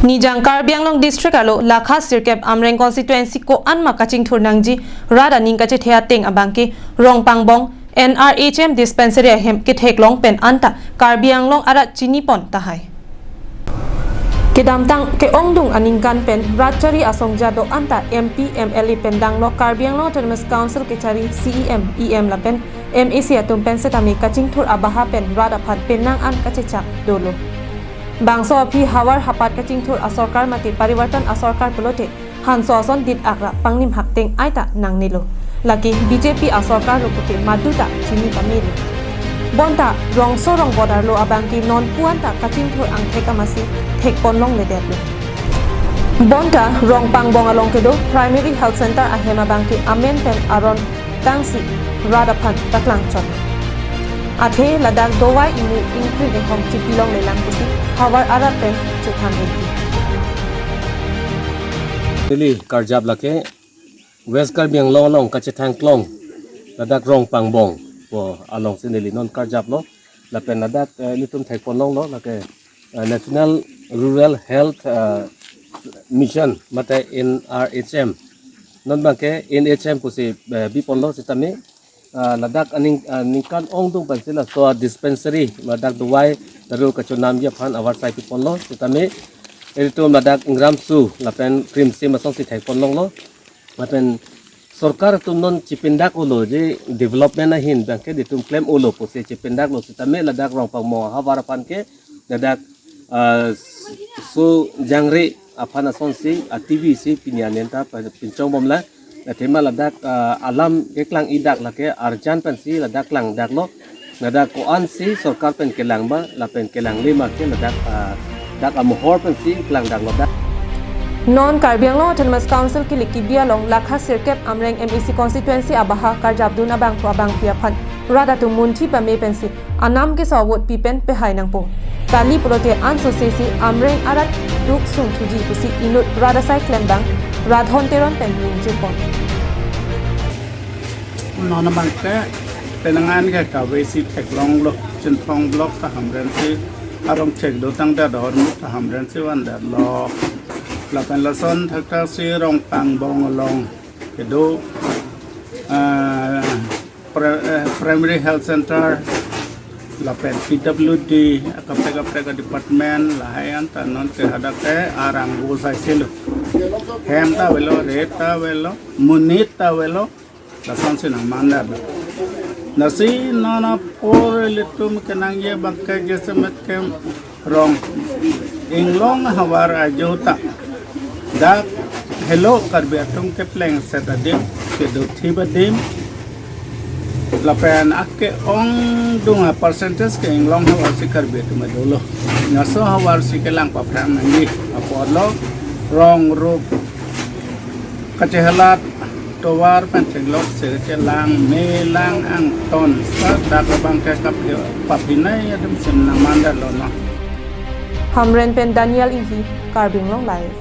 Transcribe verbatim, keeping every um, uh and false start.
Nijang Karbi Anglong District arlo lakha sirkep Amreng constituency ko-an ma kachingthur nangji rat aning kachethe ateng abangke Rongpangbong N R H M dispensary ahem ketheklong pen anta Karbi Anglong arat chinipon tahai. Kedamtang ke-ongdung aningkan pen rat chari asongja do anta M P, M L A pen danglo Karbi Anglong Autonomous Council kechari C E M, E M lapen M A C atum pen setame kachingthur abaha pen rat aphan penang an kachechak dolo. Bangso aphi havar hapat kachingthur asorkar mate parivartan asorkar pulote hanso ason dit akra pangnim hak teng aita nangnelo. Lake B J P asorkar lo puke maduta chini pamelo. Bonta rongso rongbot arlo abangke non puan ta kachingthur angthek amatsi thekponlongledetlo. Bonta Rongpangbong along kedo Primary Health Center ahem abangke amen pen aron tangsi rat aphan taklang chot. Athe ladak dovai imu ingkring ehong chipilonglelang pusi havar arat pen chethan rinti. Neli karjap lake West Karbi Anglong along kachethangklong ladak Rongpangbong pu alongsi neli non karjaplo. Lapen ladak, eh, ilitum thekponlonglo lake, eh, National Rural Health, eh, Mission mate N R H M. Non abangke N H M pusi, eh, biponlo setame, ah, ladak aning, ah, ningkan ongdung pensi laso dispensary ladak dovai daru kachonamji aphan avarsai piponlo setame ilitum ladak ingramsu lapen krimsi masongsi thekponlonglo. Lapen sorkar atum non chipindak-olo je development ahin abangke ilitum klem-olo pusi chipindaklo setame ladak Rongpangbong ahavar aphan ke ladak, ah, so jangre aphan asonsi a T V si pini anen ta pa-, pinchongbomlang. Athema ladak, ah, alam keklang-idak lake arjan pensi ladak klangdaklo. Ladak ko-ansi sorkar pen kelang ma lapen kelangle ma ke ladak, ah, dak amohor pensi klangdaklo dak. Non Karbi Anglong Autonomous Council kilik kibi along lakha sirkep Amreng M A C constituency abaha karjapdun abangphu abangpi aphan rat atum munthi pame pensi anam keso vote pi pen pehai nangpo. Kali pulote anso sesi Amreng arat duk sungthuji pusi inut rat asai klembang Radhon Teron pen ningjepon. Non abangke penang an ke kave si theklonglo, Chinthong block ta Hamren si arong chek dotang ta Dohormukh ta Hamren si vandetlo. Lapen lason thakthak si Rongpangbong along kedo, ah, pri-, eh, Primary Health Center, lapen P W D, kaprek kaprek department, lahai anta non ke hadak ke arang go sai selo. Hem ta avelo, ret ta avelo, monit ta avelo, lasonsi nangmandet. Lasi non apor ilitum kenangji abangke jasemet ke Rong Inglong ahavar ajo ta dak helo Karbi atum keplengset adim, kedothip adim, lapen ake-ongdung a percentage ke Inglong ahavar si Karbi atum dolo. Laso ahavar si kelang paphrang nangji apotlo rong rup kachehelat tovar pen chenglok sir kelang melang angton sa dak abangke kap paphinai adim si nangmandetlo non. Hamren pen Daniel Inghi, Karbi Anglong Live.